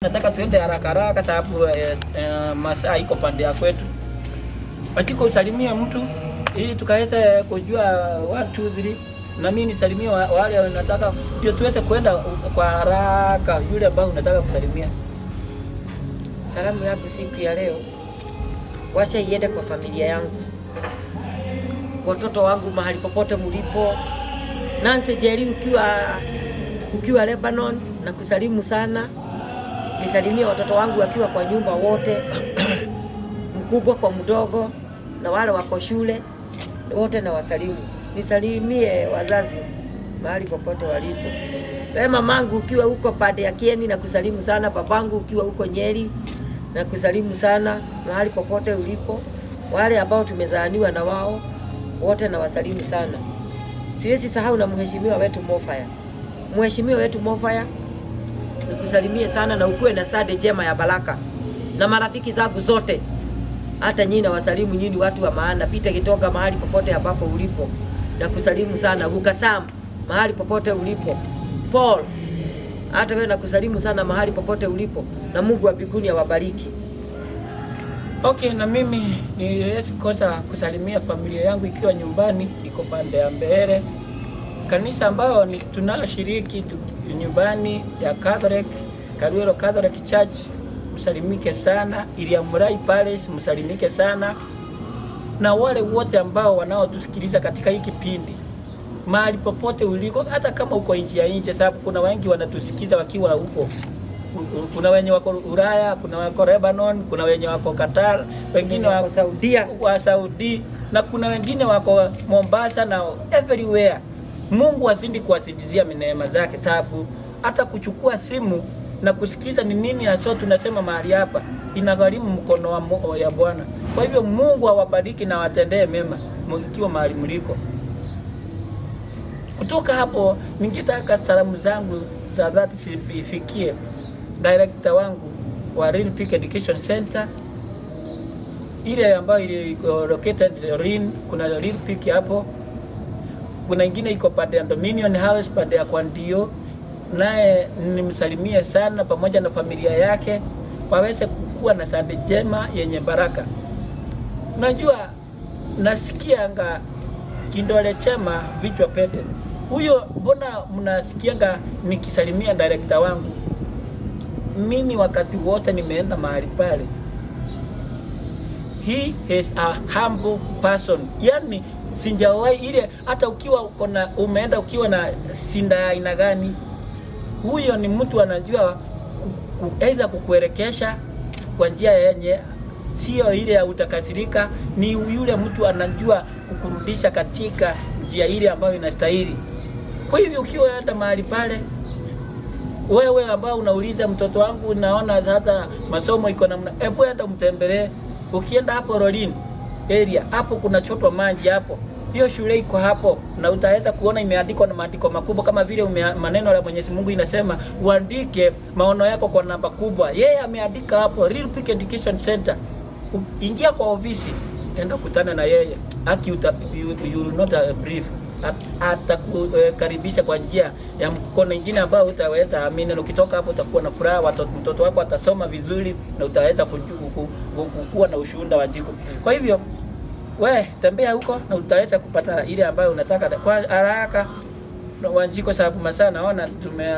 Nataka tuende haraka haraka sababu masaa iko pande ya kwetu. Pachiko usalimie mtu ili tukaweze kujua 1 2 3, na mimi nisalimie wale wanataka, ndio tuweze kwenda kwa haraka, yule ambao unataka kusalimia. Salamu yangu siku ya leo wacha iende kwa familia yangu, watoto wangu mahali popote mlipo. Nancy Jerry ukiwa Lebanon, na kusalimu sana. Nisalimie watoto wangu wakiwa kwa nyumba wote, mkubwa kwa mdogo, na wale wako shule wote na wasalimu. Nisalimie wazazi mahali popote walipo. We mamangu ukiwa huko pande ya Kieni na kusalimu sana, babangu ukiwa huko Nyeri na kusalimu sana mahali popote ulipo. Wale ambao tumezaaniwa na wao wote na wasalimu sana. Siwezi sahau na mheshimiwa wetu Mofaya. Mheshimiwa wetu Mofaya, nikusalimie sana na ukuwe na Sunday njema ya baraka, na marafiki zangu zote, hata nyinyi na wasalimu nyinyi watu wa maana. Peter Kitonga mahali popote ambapo ulipo na kusalimu sana. Hukasam mahali popote ulipo. Paul, hata wewe nakusalimu sana mahali popote ulipo, na Mungu wa mbinguni awabariki. Okay, na mimi niwezi kosa kusalimia familia yangu ikiwa nyumbani, iko pande ya mbele. Kanisa ambayo ni tunayoshiriki nyumbani ya Catholic, Karuero Catholic Church, msalimike sana. Iliamurai Palace, msalimike sana, na wale wote ambao wanaotusikiliza katika hii kipindi mahali popote uliko, hata kama uko nje ya nje, sababu kuna wengi wanatusikiza wakiwa huko. Kuna wenye wako Ulaya, kuna wako Lebanon, kuna wenye wako Qatar, wengine wako Saudia, wa Saudi, na kuna wengine wako Mombasa na everywhere. Mungu azidi kuwazidizia neema zake, sababu hata kuchukua simu na kusikiza ni nini hasa tunasema mahali hapa inagharimu mkono ya Bwana. Kwa hivyo Mungu awabariki na awatendee mema mkiwa mahali mliko. Kutoka hapo ningetaka salamu zangu za dhati zifikie director wangu wa Real Peak Education Center ile ambayo iko located Rin, kuna Real Peak hapo, kuna ingine iko pande ya Dominion House pande ya Kwandio, naye nimsalimie sana pamoja na familia yake, waweze kukua na Sunday njema yenye baraka. Najua nasikianga kidole chema vichwa pete. Huyo mbona mnasikianga nikisalimia director wangu? Mimi wakati wote nimeenda mahali pale, he is a humble person. Yani sijawahi ile, hata ukiwa uko na umeenda ukiwa na shida ya aina gani, huyo ni mtu anajua either kukuelekesha kwa njia yenye sio ile ya utakasirika. Ni yule mtu anajua kukurudisha katika njia ile ambayo inastahili. Kwa hivyo ukiwa enda mahali pale, wewe ambao unauliza mtoto wangu naona sasa masomo iko namna, hebu enda umtembelee. Ukienda hapo Rolin area hapo kuna chotwa maji hapo, hiyo shule iko hapo, na utaweza kuona imeandikwa na maandiko makubwa kama vile maneno ya Mwenyezi Mungu inasema uandike maono yako kwa namba kubwa. Yeye ameandika hapo Real Peak Education Center. Ingia kwa ofisi, enda kutana na yeye aki you will not brief atakukaribisha kwa njia ya mkono ingine ambayo utaweza amini, na ukitoka hapo utakuwa na furaha, mtoto wako atasoma vizuri na utaweza kuwa na ushuhuda wa jiko. Kwa hivyo we tembea huko na utaweza kupata ile ambayo unataka kwa haraka Wanjiko, sababu masaa naona tume